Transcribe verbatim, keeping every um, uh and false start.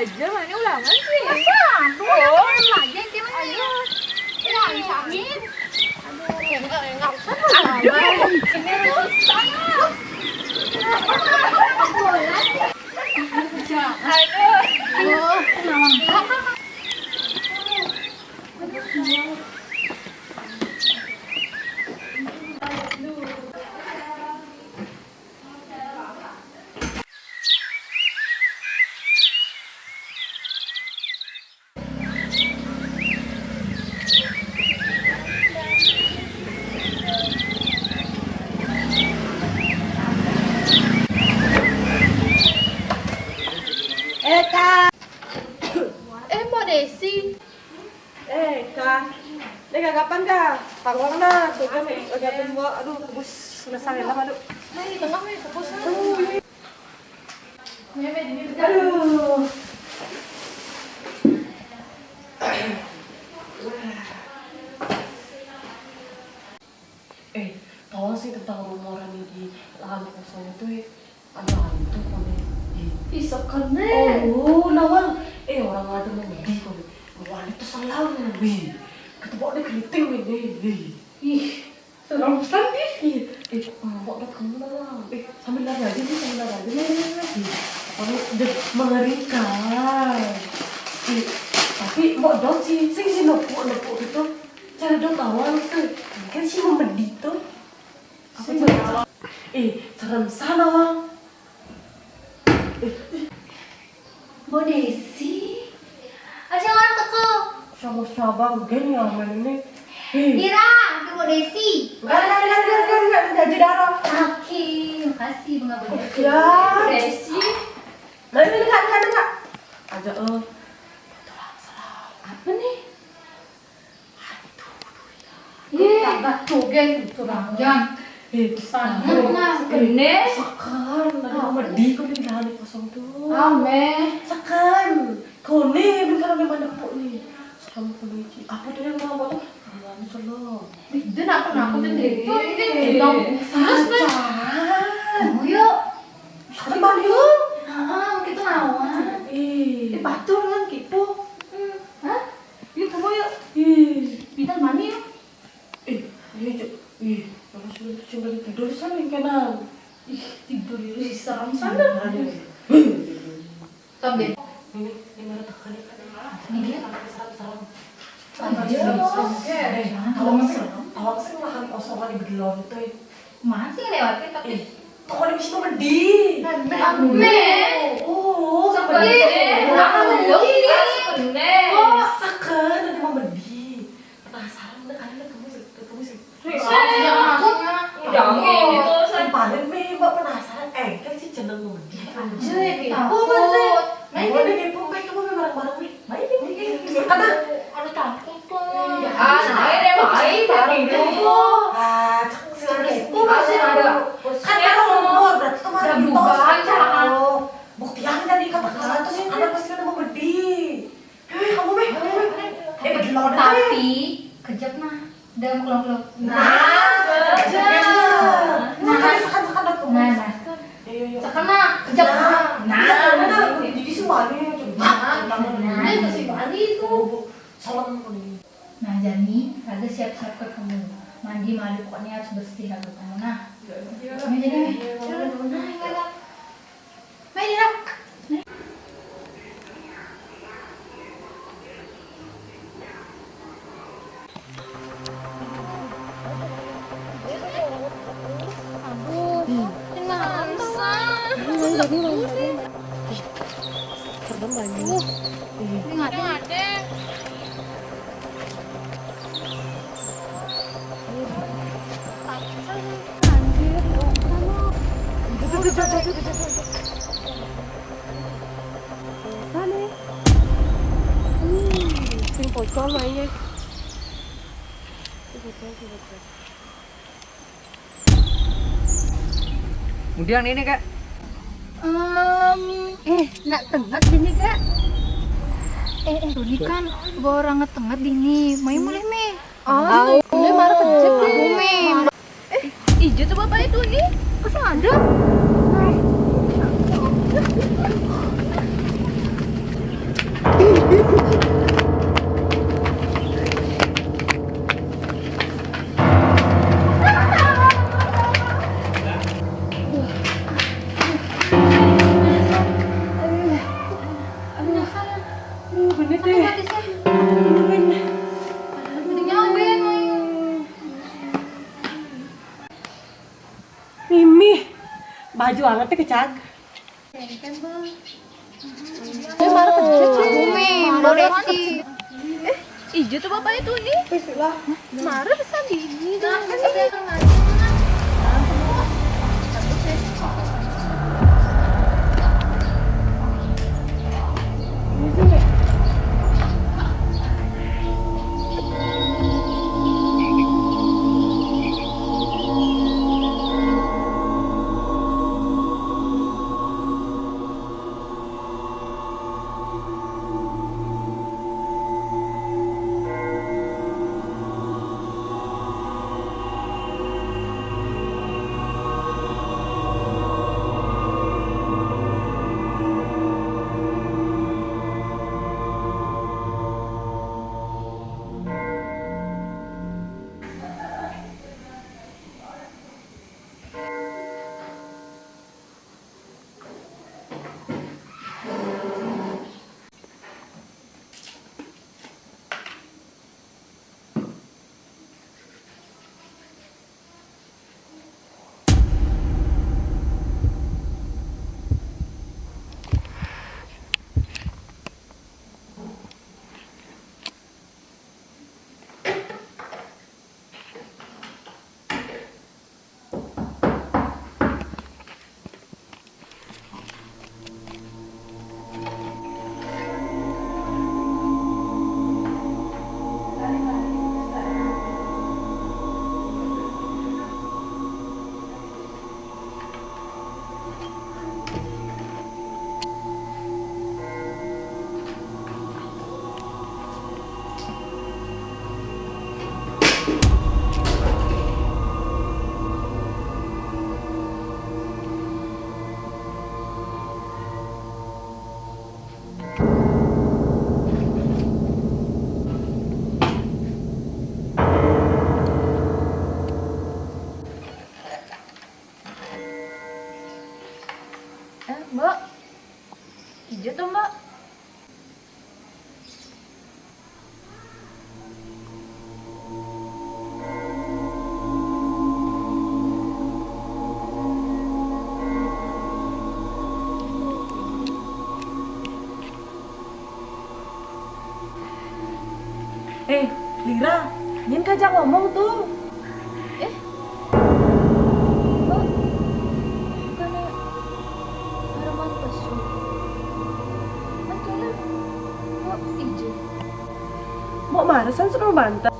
Dia mana ulangan sih? Masa? Aduh, oh, yang mana lagi yang gimana? Ayo. Ya, Samin. Aduh, enggak, enggak usah. Aduh, ini tuh sana. Aduh. Aduh, kenapa? Eh, Kak. Eh, Mbok Desi. Eh, Kak. Ini Kak, kapan, Kak? Tanggung nah, sudah nih, udah tunggu. Aduh, kebus, penasaran lama, aduh. Nah, di tengah nih, kebus. Aduh, ini. Aduh. Eh, tahu sih tentang rumor ini di lahan kosong itu, eh? Ada hantu kok nih. Ih, ih, sekene. Oh, nawang. Eh, orang ada mau beli kok nih. Wah, itu selau nih. Wih, ketebok nih keriting nih. Wih. Ih, serem pisan nih. Ih, eh, kok mau buat kamu lah. Eh, sambil lari aja nih, sambil lari aja nih. Ih, kamu udah mengerikan. Eh, tapi mau dong sih, sing sih nepuk-nepuk gitu. Cara dong tahu tuh. Kan sih mau medit tuh. Apa sih? Eh, serem sana, Wang. Mbok Desi. Aja orang teko. Siapa-siapa, gen ya, main ini. Eh. Ira, ke Mbok Desi. Enggak, enggak, enggak, enggak, enggak, enggak, enggak, enggak, enggak, enggak. Oke, makasih, Bunga Bunga. Ya. Mbok Desi. Enggak, enggak, enggak, enggak, enggak. Aja, eh. Apa nih? Ih, tambah tuh, geng, itu bangun. Jan. Eh, Bunga, eh, gede. Sekan, ada medit kok di dalam kosong tuh. Ame. Sekan. Kone, bentar lagi mana kepuk nih. Sekan kone iki. Apa tuh yang mau tuh? Bulan selo. Ih, dia nak kenapa tuh, Dek? Itu, ini, ini, dong. Terus, nih. Sacan. Kamu yuk. Sekan, yuk. Heeh, kita lawan. Ih. Eh, batur kan, kipu. Hmm. Hah? Yuk, kamu yuk. Ih. Kita mandi yuk. Ih, iya, Cuk. Ih, kalau sudah tidur sana yang kanan. Ih, tidur itu serem sana. Aduh. Stop deh. Ini, ini merah tekan ya. Ini dia. Serem, serem. Aduh, oke. Tawang sih, tawang sih lahan kosongan di Bedelon itu, ya. Masih lewat ya, tapi ih, toko ini bisa mandi. Mandi. Oh, seperti itu. Aku belum ini. Oh, sekarang nanti mau mandi. Penasaran, udah kali lah, kamu sih, kamu sih. Serius? Iya, maksudnya. Udah, ini tuh, saya paling nih, Mbak, penasaran. Eh, kan si jeneng mau mandi. Iya, takut. Mau mandi, kepo, kayak kamu bareng-bareng nih. Baik, baik, baik. Karena anu takut kok. Ah, nah, ini baik, baik itu. Ah, cek sih, ada. Kan ada umur, berarti tuh udah berubah, kan, cara. Buktian tadi kata-kata tuh, anak pasti ada mau gede. Eh, kamu, Meh, kamu, Meh. Eh, bagi lawan aja, ya. Tapi, kejap, nah. Dalam kelompok. Nah, kejap. Nah, sekan, sekan, sekan. Nah, nah. Iya, iya. Sekan, nah, kejap. Nah, nah, nah, nah. Jadi si Wali, coba. Nah, nah, nah, itu si Wali itu. Salam, Wali. Nah, Jani, ada siap-siap ke kamu. Mandi malu, pokoknya harus bersih lagu kamu. Nah. Iya, iya. Ini jadi, Meh. Iya, iya. Nah, iya, iya. Meh, Dira. Aduh, ini masa. Ini banyak. Ini ngadeg. Anjir, ya Allah. Sana. Hmm, sing pocong aja. Sing pocong, sing pocong. Kemudian ini, Kak. Em, eh, nak tenget ini, Kak. Eh, eh, ini kan orang tenget ini. Mai mulai, Meh. Oh, ini marah kejep nih. Aku, Meh. Eh, ijo tuh bapak itu nih. Kok ada? Aduh, bener deh. Bener. Mimi, baju anget teh kecak. Ini marah pencet. Bumi, marah sih. Eh, ijo tuh bapaknya tuh nih. Marah besar di ini. Eh, Mbok. Ijo tuh, Mbok. Eh, Lira, nyen kajak ngomong tuh. Eh, Mbok, bukannya Arman pesu? Betul, Mbok, ijo. Mbok marah san suruh banta.